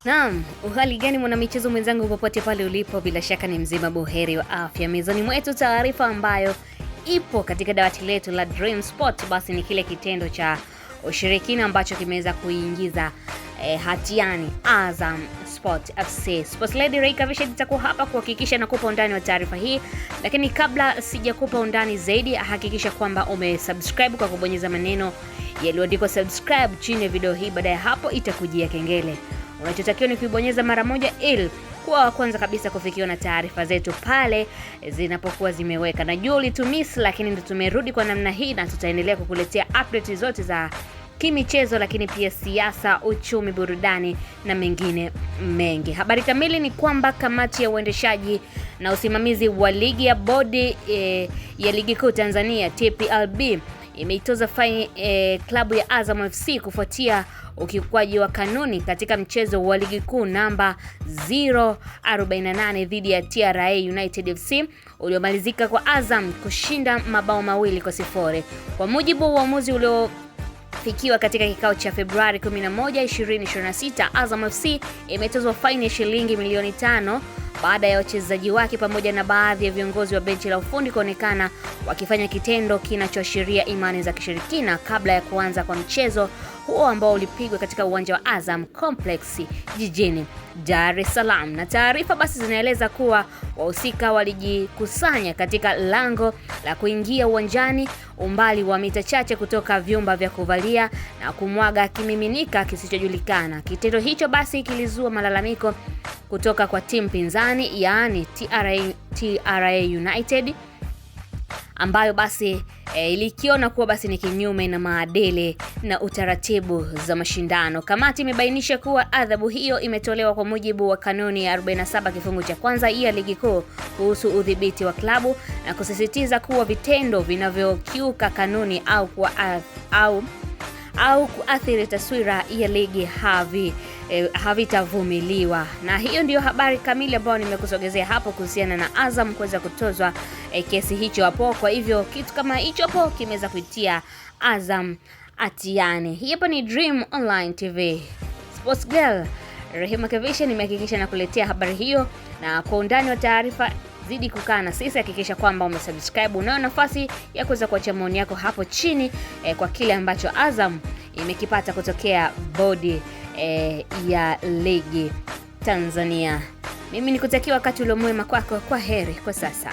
Naam, uhali gani mwanamichezo mwenzangu popote pale ulipo, bila shaka ni mzima buheri wa afya. Mezani mwetu taarifa ambayo ipo katika dawati letu la Dream Sport basi ni kile kitendo cha ushirikina ambacho kimeweza kuingiza hatiani Azam Sport FC. Sports Lady Ray Kavishe itakuwa hapa kuhakikisha nakupa undani wa taarifa hii, lakini kabla sijakupa undani zaidi, hakikisha kwamba umesubscribe kwa kubonyeza maneno yaliyoandikwa subscribe chini ya video hii. Baada ya hapo itakujia kengele. Unachotakiwa ni kuibonyeza mara moja ili kuwa wa kwanza kabisa kufikiwa na taarifa zetu pale zinapokuwa zimeweka. Najua ulitumiss, lakini ndo tumerudi kwa namna hii na tutaendelea kukuletea update zote za kimichezo, lakini pia siasa, uchumi, burudani na mengine mengi. Habari kamili ni kwamba kamati ya uendeshaji na usimamizi wa ligi ya bodi ya ligi kuu Tanzania TPLB imeitoza faini klabu ya Azam FC kufuatia ukiukwaji wa kanuni katika mchezo wa ligi kuu namba 048 dhidi ya TRA United FC uliomalizika kwa Azam kushinda mabao 2-0. Kwa mujibu wa uamuzi uliofikiwa katika kikao cha Februari 11, 2026, Azam FC imetozwa faini ya shilingi milioni 5 baada ya wachezaji wake pamoja na baadhi ya viongozi wa benchi la ufundi kuonekana wakifanya kitendo kinachoashiria imani za kishirikina kabla ya kuanza kwa mchezo huo ambao ulipigwa katika uwanja wa Azam Complex jijini Dar es Salaam. Na taarifa basi zinaeleza kuwa wahusika walijikusanya katika lango la kuingia uwanjani umbali wa mita chache kutoka vyumba vya kuvalia na kumwaga kimiminika kisichojulikana. Kitendo hicho basi kilizua malalamiko kutoka kwa timu pinzani, yaani TRA United, ambayo basi ilikiona kuwa basi ni kinyume na maadili na utaratibu za mashindano. Kamati imebainisha kuwa adhabu hiyo imetolewa kwa mujibu wa kanuni ya 47 kifungu cha kwanza ya ligi kuu kuhusu udhibiti wa klabu na kusisitiza kuwa vitendo vinavyokiuka kanuni au kuathiri taswira ya ligi havitavumiliwa. Na hiyo ndiyo habari kamili ambayo nimekusogezea hapo kuhusiana na Azam kuweza kutozwa kesi hicho hapo. Kwa hivyo kitu kama hicho hapo kimeweza kuitia Azam hatiani. Hii hapa ni Dream Online TV. Sports Girl Rehema Kavishe nimehakikisha na kuletea habari hiyo, na kwa undani wa taarifa zidi kukaa na sisi, hakikisha kwamba umesubscribe. Unayo nafasi ya kuweza kuacha maoni yako hapo chini kwa kile ambacho Azam imekipata kutokea bodi ya ligi Tanzania. Mimi nikutakia wakati uliomwema kwako. Kwa heri kwa sasa.